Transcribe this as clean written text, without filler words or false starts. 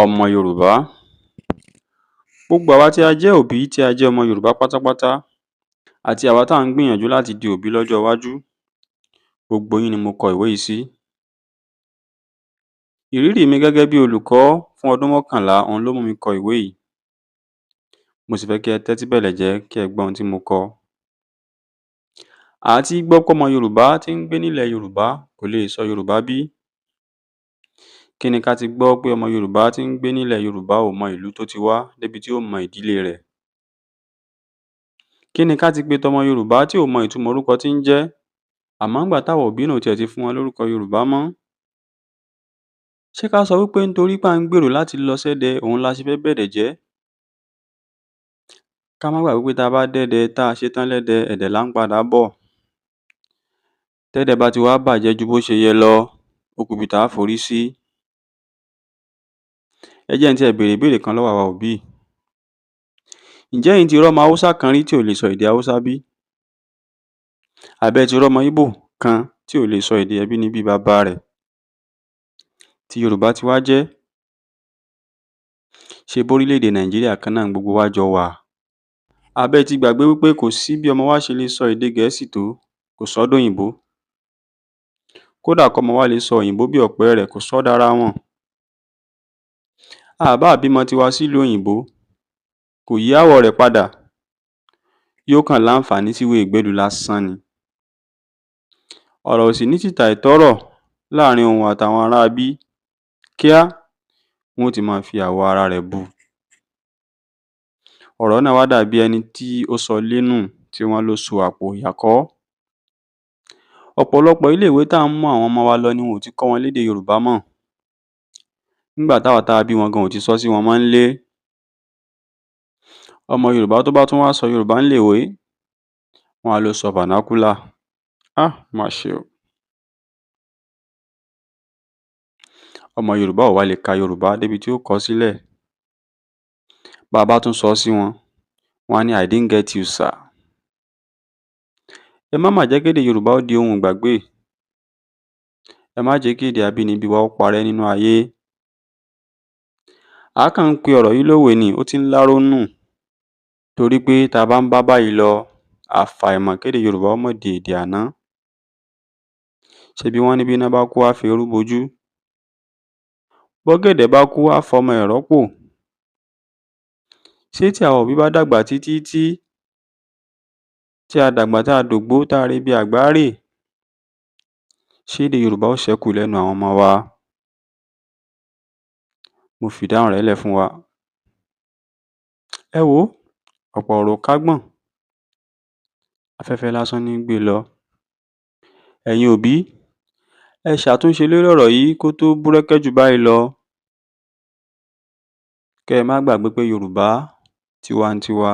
Ọmọ Yorùbá. Gbogbo àwa tí a jẹ́ òbí, tí a jẹ́ ọmọ Yorùbá pátápátá, àti àwa tá à ń gbìyànjú láti di òbí lọ́jọ́ iwájú, gbogbo yín ni mo kọ ìwé yìí sí. Ìrírí mi gẹ́gẹ́ bí olùkọ́ fún ọdún 11 òun ló mú mi kọ ìwé yìí. Mo sì fẹ́ kí ẹ tẹ́tí bẹ̀lẹ̀jẹ́ kí ẹ gbọ́ ohun tí mo kọ. À á tí gbọ́ pọ́mọ Yorùbá tí ń gbé nílẹ̀ Yorùbá kò leè sọ Yorùbá bí? Kí ni ká ti gbọ́ pé ọmọ Yorùbá tí ń gbé nílẹ̀ Yorùbá ò mọ ìlú tó ti wá débi tí ó mọ ìdílé rẹ̀? Kí ni ká ti pe tọmọ Yorùbá tí ò mọ ìtumọ̀ orúkọ tí ń jẹ́, àmọ́ ńgbà táwa òbí náà ò tiẹ̀ ti fún wọn lórúkọ Yorùbá mọ́? Ṣé ká sọ wí pé nítorí pé à ń gbèrò láti lọ sẹ́dẹ òun la ṣe fẹ́ bẹ̀dẹ̀ jẹ́? Ká má gbàgbé pé tá a bá dẹ́dẹ, tá a ṣetán lẹ́dẹ, ẹ̀dẹ̀ là ń padà bọ̀. Tẹ́dẹ̀ bá ti wá bàjẹ́ ju bó ṣe yẹ lọ, ó kubi tá á forí sí. Ẹ jẹ́ n tiẹ̀ béèrè ìbéèrè kan lọ́wọ́ àwa òbí yìí. Ǹjẹ́ ẹ̀yin ti rọ́mọ Haúsá kan rí tí ò lè sọ èdè Haúsá bí? Àbí ẹ ti rọ́mọ Íbò kan tí ò lè sọ èdè abínibí baba rẹ̀? Ti Yorùbá ti wá jẹ́? Ṣebí orílẹ̀-èdè Nàìjíríà kan náà ni gbogbo wa jọ wà? Àbí ẹ ti gbàgbé wí pé kò sí bí ọmọ wa ṣe lè sọ èdè Gẹ̀ẹ́sì tó, kò sọ́ dòyìnbó. Kódà kọ́mọ wa lè sọ òyìnbó bí ọ̀pẹ́ẹ̀rẹ̀, kò sọ́ dára wọn. A báà bímọ tiwa sílùú òyìnbó, kò yí àwọ̀ rẹ̀ padà, yóò kàn láǹfààní síwèé ìgbélùú lásán ni. Ọ̀rọ̀ ò sì ní tìtàìtọ́rọ̀ láàrin òun àtàwọn aráabí, kíá wọn ó ti máa fi àwọ̀ ara rẹ̀ bú u. Ọ̀rọ̀ náà wá dàbí ẹni tí ó sọ ilé nù tí wọ́n ló so àpò ìyà kọ́. Ọ̀pọ̀lọpọ̀ ilé-ìwé tá à ń mú àwọn ọmọ wa lọ ni wọn ò ti kọ́ wọn lédè Yorùbá mọ́, nígbà táwa tá a bí wọn gan ò ti sọ́ sí wọn mọ́ ńlé. Ọmọ Yorùbá tó bá tún wá sọ Yorùbá ńléèwé, wọ́n á ló sọ vernacular. Ó mà ṣe o. Ọmọ Yorùbá ò wá lè ka Yorùbá débi tí ó kọ ọ́ sílẹ̀. Bá a bá tún sọ ọ́ sí wọn, wọ́n á ní I didn't get you sir. Ẹ má mà jẹ́ kédè Yorùbá ó di ohun ìgbàgbé. Ẹ má jẹ́ kí èdè abínibí wa ó parẹ́ nínú ayé. À á kàn ń pe ọ̀rọ̀ yìí lówe ni, ó ti ń láró nù, torí pé tá a bá ń bá báyìí lọ, àfàìmọ̀ kédè Yorùbá ó má di èdè àná. Ṣebí wọ́n ní bíná bá kú á feérú bojú, bọ́gẹ̀dẹ̀ bá kú á fọmọ ẹ̀ rọ́pò. Ṣé tí àwa òbí bá dàgbà títí tí, tí a dàgbà tá a dògbó tá a rebi àgbá rè, ṣé èdè Yorùbá ó ṣẹ́kù lẹ́nu àwọn ọmọ wa? Mo fìdáhùn rẹ̀ lẹ̀ fún wa. Ẹ wò ó, ọ̀pọ̀ ọ̀rọ̀ ò kágbọ̀n, afẹ́fẹ́ lásán ní í gbé e lọ. Ẹ̀yin òbí, ẹ ṣàtúnṣe lórí ọ̀rọ̀ yìí kó tó búrẹ́kẹ́ jù báyìí lọ. Kẹ́ ẹ má gbàgbé pé Yorùbá tiwantiwa.